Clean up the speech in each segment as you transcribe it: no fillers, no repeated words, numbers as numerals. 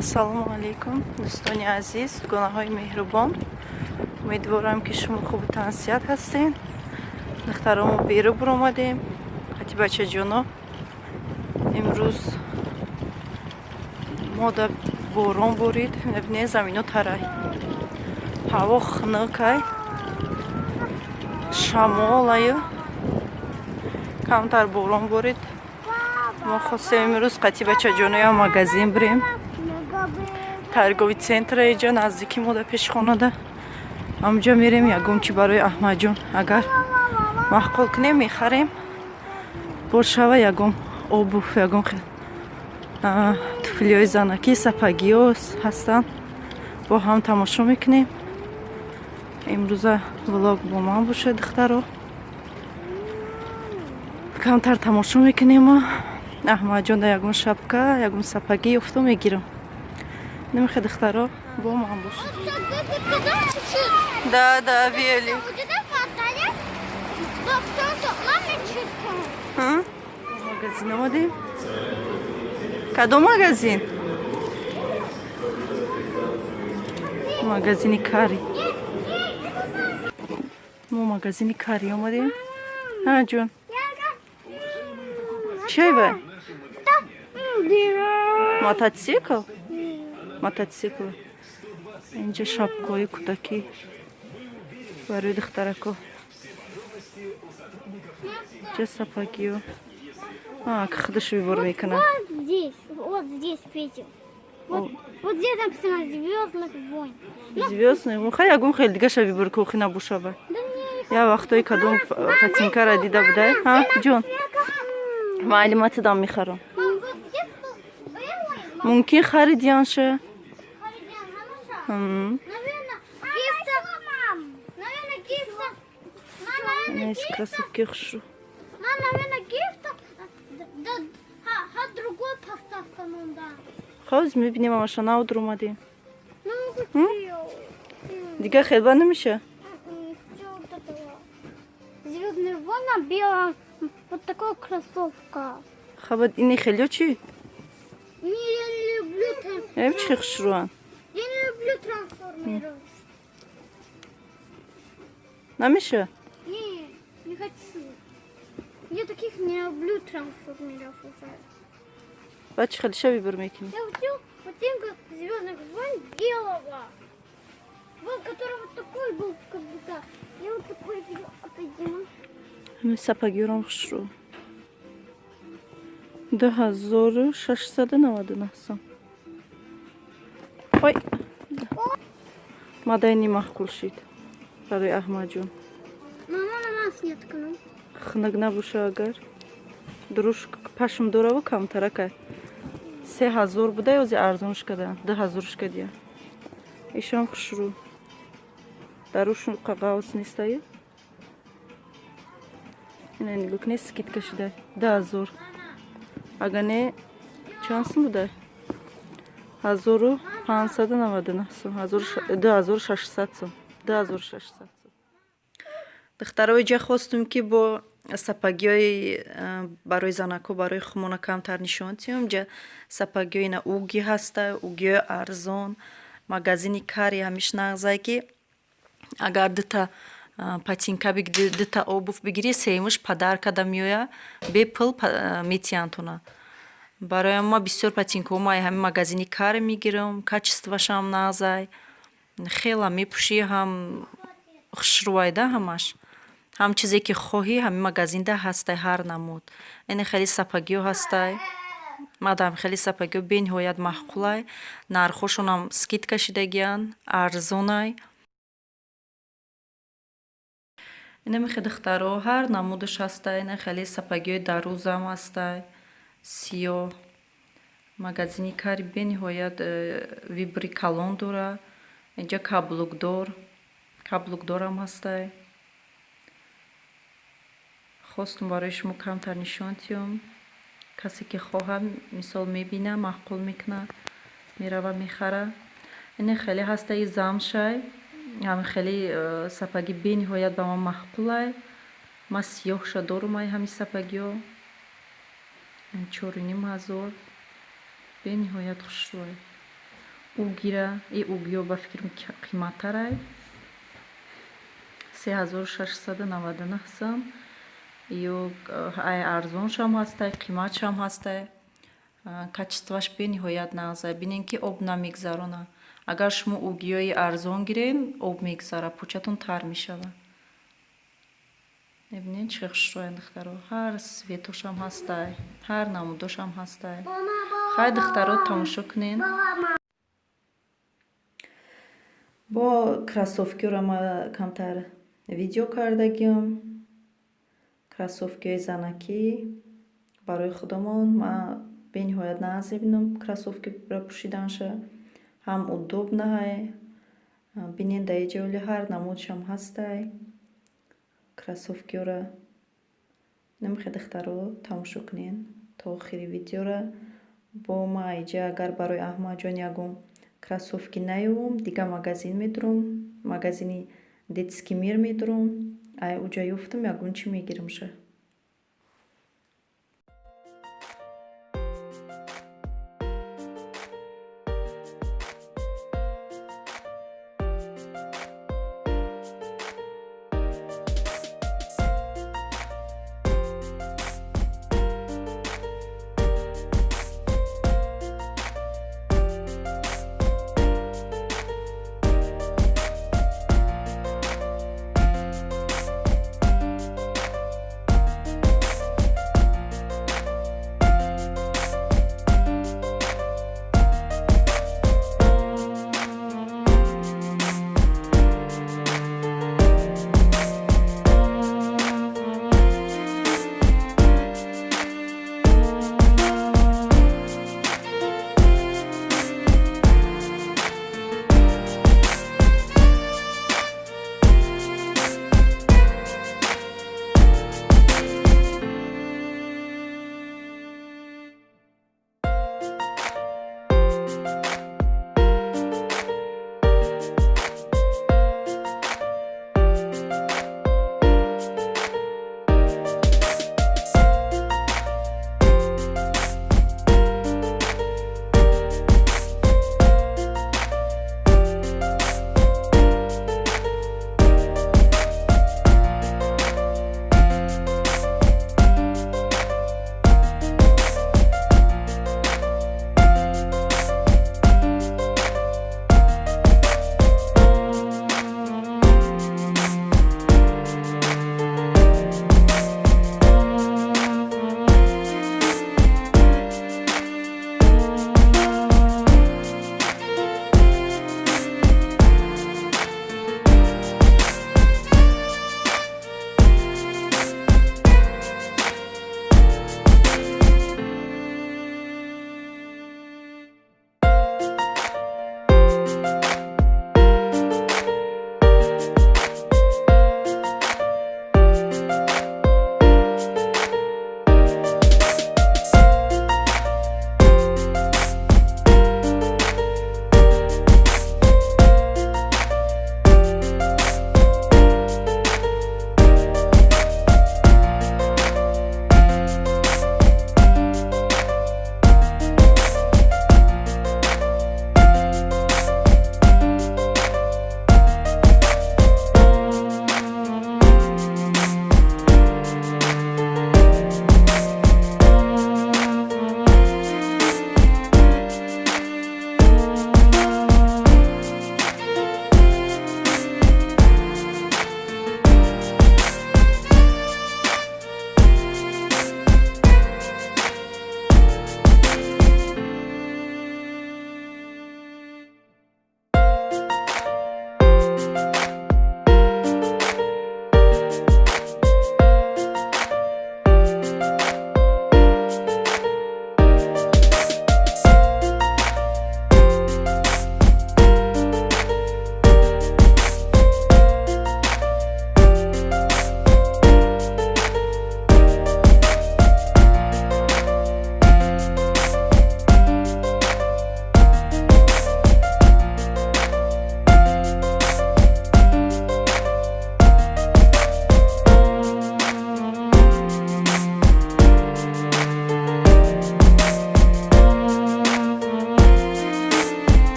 Ассалому алайкум, дӯстони азиз, дугонаҳои меҳрубон. Умедворам, ки шумо хубу тансиҳат ҳастед. Духтаромо, берун буромадем қати бачаҷоно. Имрӯз мода борон борид. Мебинед, замино тарай, ҳаво хунукай, шамолаю, камтар борон борид. Мо хостем имрӯз қати бачаҷоноям магазин бирем, торговый центра иҷа наздики мода, пеши хонада. Ҳамҷо мерем, ягон чи барои Аҳмадҷон агар маъқул кунем, мехарем. Бошава ягон обувь, ягон туфлиҳои занакӣ, сапогиҳо ҳастанд, бо ҳам тамошо мекунем. Имрӯза влог бо ман бошед, духтаро. Камтар тамошо мекунему Аҳмадҷон да ягон шапка, ягон сапогӣ ёфту мегирам. Намехе, духтаро, бо ман бошед. Да, велик. Магазин омадем. Кадом магазин? Магазини Кари. Мо магазини Кари омадем. Ҳа, ҷон, чай бай? Мотоцикл, мотоцикл. Инҷа шапкаҳои кӯдакӣ барои духтарако, инҷа сапогиё. Худаш выбор мекунад. Вот здесь, вот здесь, Петя. Вот, вот здесь написано «Звездных войн». «Звездный». Хай, ягон хел дигаша выбор кухи набошава. Я вақтои кадом ботинкара дида будай. Ҳа, ҷон, майли, ма тидам мехарам. Мумкин харидиянша. Наверное, гифта. Наверное, гифта. Нес, кроссовки хушрӯ. Мам, наверное, гифта. Да, ха, другой поставка монда. Ҳоз мебинем, амаша нав омадем. Ну, хотел. Дига хелба намеша. Хотел вот этого. «Звездные войны» белая. Вот такая кроссовка. Хаба, ини хелё чӣ? Не, я не люблю Эм, чӣ хушрӯан. Я не люблю трансформеров. Намеша. Не, не хочу. Я таких не люблю трансформеров уже. Баъд чӣ хелиша выбор мекунӣ? Я хотел ботинка «Звездных войн» белого. Вот, который вот такой был, как будто. Я вот такой видел. Отойди. Ҳамин сапогиёрам хушрӯ, 2699 сом. Ой, мадайни маъқул шид барои Аҳмадҷон. Мама, на нас нет ткну. Хунук набоша агар. Дуруш пашм дораву камтаракай. 3000 буда, ёзи арзонш кадан, 2000 кадия. Ишам хушрӯ, даруш қағавс нестаю. Ина нигоҳ кунед, скидка шуда, 2000. Агар не, чанд сум буда? 1599 сум, 2600 сум, 2600 сум. Духтаро, иҷа хостум, ки бо сапогиҳои барои занако, барои хумона камтар нишон диҳам. Инҷа сапогиҳои ина уги ҳаста, угиҳои арзон. Магазини Кари ҳамиш нағзае, ки агар дута ботинка, дута обувь бигирӣ, сеюмаш подарка да меояд, бепул метиҳанд. Барои ма бисёр ботинкаҳо ма ҳамин магазини Кари мегирам, качествоашам нағзай, хела мепӯшӣ, ҳам хушрӯайда ҳамаш. Ҳам чизе ки хоҳӣ, ҳамин магазинда ҳастай, ҳар намуд. Ини хеле сапогиҳо ҳастай. Мадам, хеле сапогиҳо бениҳоят маъқулай, нархҳошонам скидка шидагиянд, арзонай. Инамихе, духтаро, ҳар намудаш ҳастай. Ина хеле сапогиҳои дарузам ҳастай, сиёҳ. Магазини Кари бениҳоят выбори калон дорад. Инҷа каблукдор, каблукдорам ҳастай. Хостум барои шумо камтар нишон диҳам. Касе ки хоҳад, мисол, мебина, маъқул мекунад, мерава, мехара. Ини хеле ҳастаи замшай. Ҳамин хеле сапогӣ бениҳоят ба ман маъқулай. Ман сиёҳша дорум, ай ҳамин сапогиҳо. 4500. Бениҳоят хушрӯй. Угира и угиё ба фикрам қиматтарай, 3699 сом. Ё ай арзоншам ҳастай, қиматшам ҳастай. Качествоаш бениҳоят нағзай. Бинен, ки об намегзарона. Агар шумо угиёи арзон гирен, об мегзара, пӯчатон тар мешавад. Мебинед, чӣ хушрӯянд, духтаро. Ҳар цветошам ҳастай, ҳар намудошам ҳастай. Хай, духтаро, тамошо кунен. Бо кроссовкиро ма камтар видео кардагиам. Кроссовкиҳои занакӣ барои худамон. Ма бениҳоят нағз мебинам кроссовкиро пӯшиданша, ҳам удобный. Бинен, дар иҷа оли ҳар намудшам ҳастай кроссовкиёра. Намехе, духтаро, тамошо кунен то охири видеора. Бо ма иҷа агар барои Аҳмадҷон ягон кроссовки наёвам, дига магазин медурам, магазини Детский мир медурам. Ай уҷа ёфтам, ягон чӣ мегирамша.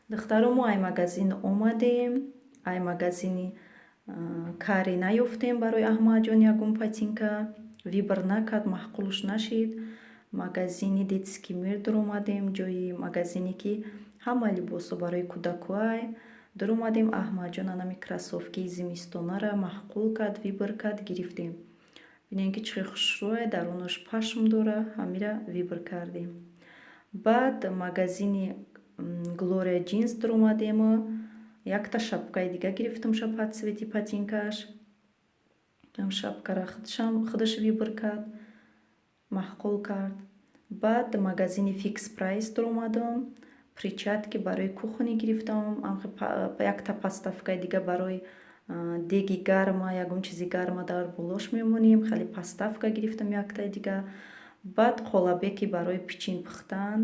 Духтаро, мо ай магазин омадем. Ай магазини кари наёфтем барои Аҳмадҷон ягон ботинка. Выбор накард, маъқулш нашид. Магазини «Детский мир» дуромадем, ҷои магазине, ки ҳама либосо барои кӯдакуай. Дуромадем, Аҳмадҷон анами кроссовкии зимистонара маъқул кард, выбор кард, гирифтем. Бинем, ки чӣ хел хушрӯай, дарунаш пашм дора, ҳамира выбор кардем. Баъд магазини «Глория Джинс» дуромадему якта шапкаи дига гирифтам, по цвети ботинкаш. Шапкара худаш выбор кард, маъқул кард. Баъд магазини «Фикс Прайс» дуромадам, перчатки барои кухня гирифтам, якта подставкаи дига барои деги гарма, ягон чизи гарма дар болош мемонем, хеле подставка гирифтам яктаи дига. Баъд қолабеки барои пичин пухтан,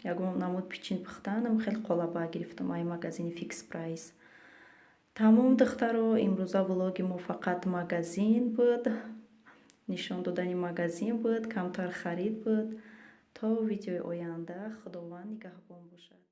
ягон намуд пичин пухтан, хеле қолаба гирифтам ай магазини «Фикс Прайс». Тамом, духтаро, имрӯза влоги мо фақат магазин буд, нишон додани магазин буд, камтар харид буд. То видеои оянда, Худованд нигаҳбон бошад.